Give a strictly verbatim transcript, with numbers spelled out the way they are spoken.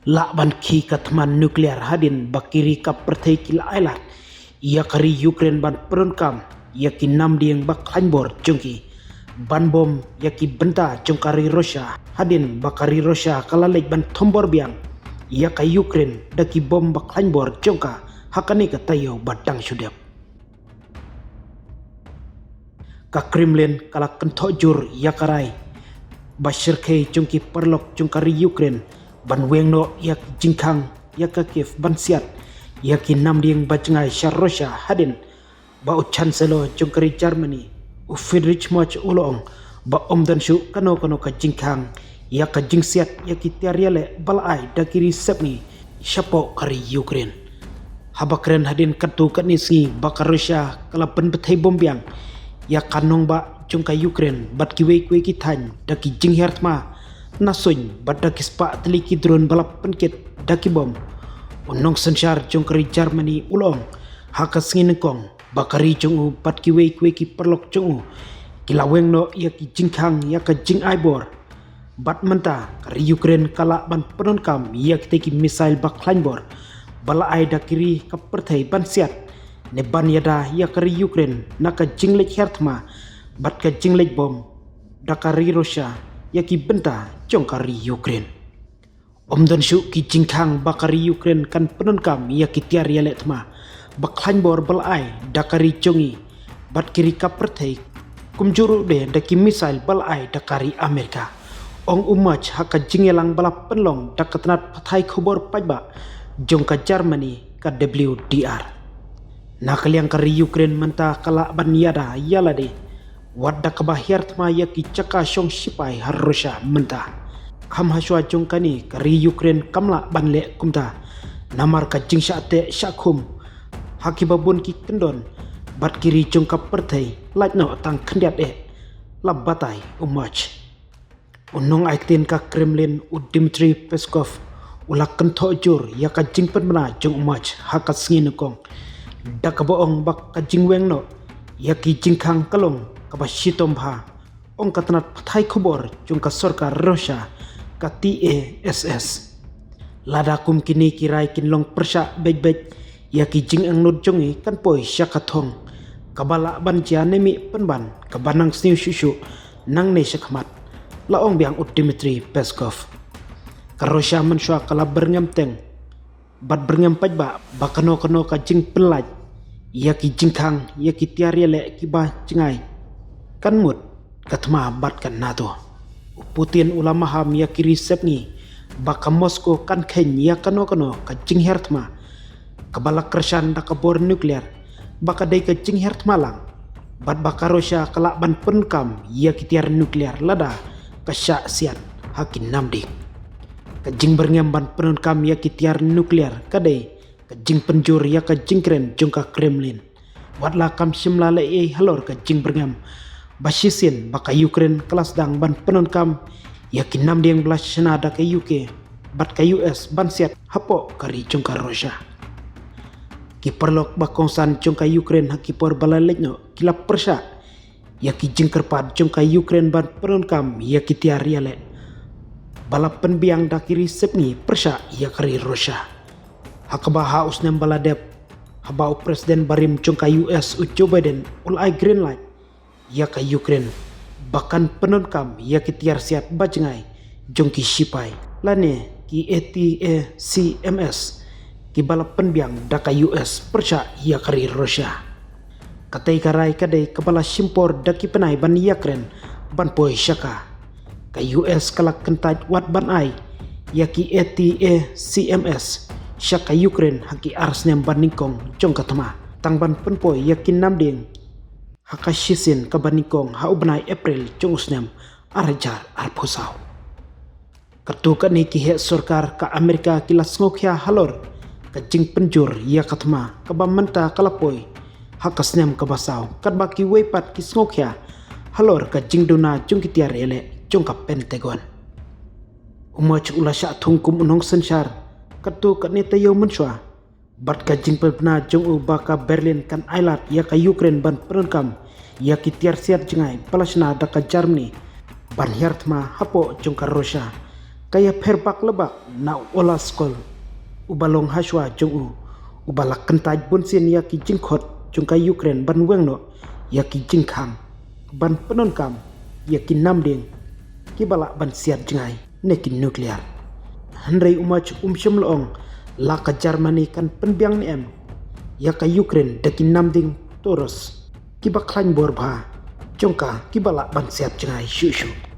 Lah ban khih ka thma nuclear hadien ba ki ri ka pyrthei ki la ailad ïa ka ri Ukraine ban pyndonkam ïa ki namdieng ba khlaiñbor jong ki, ban bom ïa ki bynta jong ka ri Russia hadien ba ka ri Russia ka la leit ban thombor biang ïa ka Ukraine da ki bom ba khlaiñbor jong ka ha kane ka taïew ba dang shu dep. Ka Kremlin ka la kynthoh jur ïa ka rai ba shyrkhei jong ki paralok jong ka ri Ukraine ban weng noh ïa ki jingkhang ïa ka Kiev ban siat ïa ki namdieng ba jngai sha Russia hadien ba u Chancellor jong ka ri Germany, u Friedrich Merz, u la ong ba ym don shuh kano kano ka jingkhang ïa ka jingsiat ïa ki tiar ïaleh ba la ai da ki ri sepngi shapoh ka ri Ukraine. Haba kren hadien katto katne sngi ba ka Russia ka la pynbthei bom biang ïa ka nongbah jong ka Ukraine bad kiwei kiwei ki thaiñ da ki jinghiar thma na suiñ bad da ki spah tylli ki drone ba la pynkit da ki bom, u nongsynshar jong ka ri Germany u la ong ha ka sngi nyngkong ba ka ri jong u bad kiwei kiwei ki paralok jong u ki la weng noh ïa ki jingkhang ïa ka jingai bor. Bad mynta ka ri Ukraine ka lah ban pyndonkam ïa kitei ki missile ba khlaiñbor ba la ai da ki ri ka pyrthei ban siat ne ban ïada ïa ka ri Ukraine na ka jingleit hiar thma bad ka jingleit bom da ka ri Russia ïa ki bynta jong ka ri Ukraine. Ym don shuh ki jingkhang ba ka ri Ukraine kan pyndonkam ïa ki tiar ïaleh thma ba khlaiñbor ba la ai da ka ri jong i bad ki ri ka pyrthei, kumjuh ruh de da ki missile ba la ai da ka ri Amerika, ong u Merz ha ka jingïalang ba la pynlong da ka tnat pathai khubor paidbah jong ka Germany, ka W D R. Na ka liang ka ri Ukraine mynta ka lah ban ïada ïa lade wat da kaba hiar thma ïa ki jaka shong shipai ha Russia mynta. Kham hashwa jong kane ka ri Ukraine kam lah ban leh kumta namar ka jingshah teh shah khum ha kiba bun ki kyndon bad ki ri jong ka pyrthei lait noh tang khyndiat eh la batai u Merz. U nongai ktien ka Kremlin u Dmitry Peskov u la kynthoh jur ïa ka jingpynbna jong u Merz ha ka sngi nyngkong da kaba ong ba ka jingweng noh ïa ki jingkhang ka long kaba shitom bha, ong ka tnat pathai khubor jong ka sorkar Russia, ka T A S S. Lada kum kine ki rai kin long pyrshah beit beit ïa ki jingangnud jong i kan poi sha ka thong kaba lah ban jia ne mih pynban kaba nang sniew shuh shuh nangne shakhmat, la ong biang u Dmitry Peskov. Ka Russia mynshuwa ka la byrngem teng bad byrngem paidbah ba kano kano ka jingpynlait ïa ki jingkhang ïa ki tiar ïaleh kiba jngai kan mut ka thma bad ka NATO. U Putin u la maham ïa ki ri sepngi ba ka Moscow kan kheiñ ïa kano kano ka jinghiar thma kaba la kyrshan da ka bor nuclear ba ka dei ka jinghiar thma lang bad ba ka Russia ka lah ban pyndonkam ïa ki tiar nuclear lada ka shah siat ha ki namding. Ka jingbyrngem ban pyndonkam ïa ki tiar nuclear ka dei ka jingpynjur ïa ka jingkren jong ka Kremlin. Wat la kam shym la leh ei halor ka jingbyrngem ba shisien ba ka Ukraine ka la sdang ban pyndonkam ïa ki namding ba la shna da ka U K bad ka U S ban siat hapoh ka ri jong ka Russia. Ki paralok ba kongsan jong ka Ukraine ha ki por ba la leit noh ki la pyrshah ïa ki jingkyrpad jong ka Ukraine ban pyndonkam ïa ki tiar ïaleh ba la pynbiang da ki ri sepngi pyrshah ïa ka ri Russia. Ha kaba ha u snem ba la dep haba u President barim jong ka U S u Joe Biden u la ai green light ïa ka Ukraine ba kan pyndonkam ïa ki tiar siat ba jngai jong ki shipai lane ki A T A C M S kiba la pynbiang da ka U S pyrshah ïa ka ri Russia. Katei ka rai ka dei kaba la shim por da ki bnai ban ïakren ban poi sha ka. Ka U S ka la kyntait wat ban ai ïa ki A T A C M S sha ka Ukraine ha ki ar snem ba nyngkong jong ka thma tang ban pynpoi ïa ki namding ha ka shisien kaba nyngkong ha u bnai April jong u snem ar hajar arphew saw. Katto katne ki heh sorkar ka Amerika ki la sngewkhia halor ka jingpynjur ïa ka thma kaba mynta ka la poi ha ka snem kaba saw katba kiwei pat ki sngewkhia halor ka jingduna jong ki tiar ïaleh jong ka Pentagon. U Merz u la shah thung kum u nongsynshar katto katne taïew mynshuwa bad ka jingpynbna jong u ba ka Berlin kan ailad ïa ka Ukraine ban pyndonkam ïa ki tiar siat jngai ba la shna da ka Germany ban hiar thma hapoh jong ka Russia Ka ïapher bak la bak na u Olaf Scholz, uba long hashwa jong u, uba la kyntait bunsien ïa ki jingkhot jong ka Ukraine ban weng noh ïa ki jingkhang, ban pyndonkam ïa ki namding kiba lah ban siat jngai ne ki nuclear. Hynrei u Merz um shym la ong la ka Germany kan pynbiang ne em ïa ka Ukraine da ki namding Taurus kiba khlaiñ bor bha jong ka kiba lah ban siat jngai shuh shuh.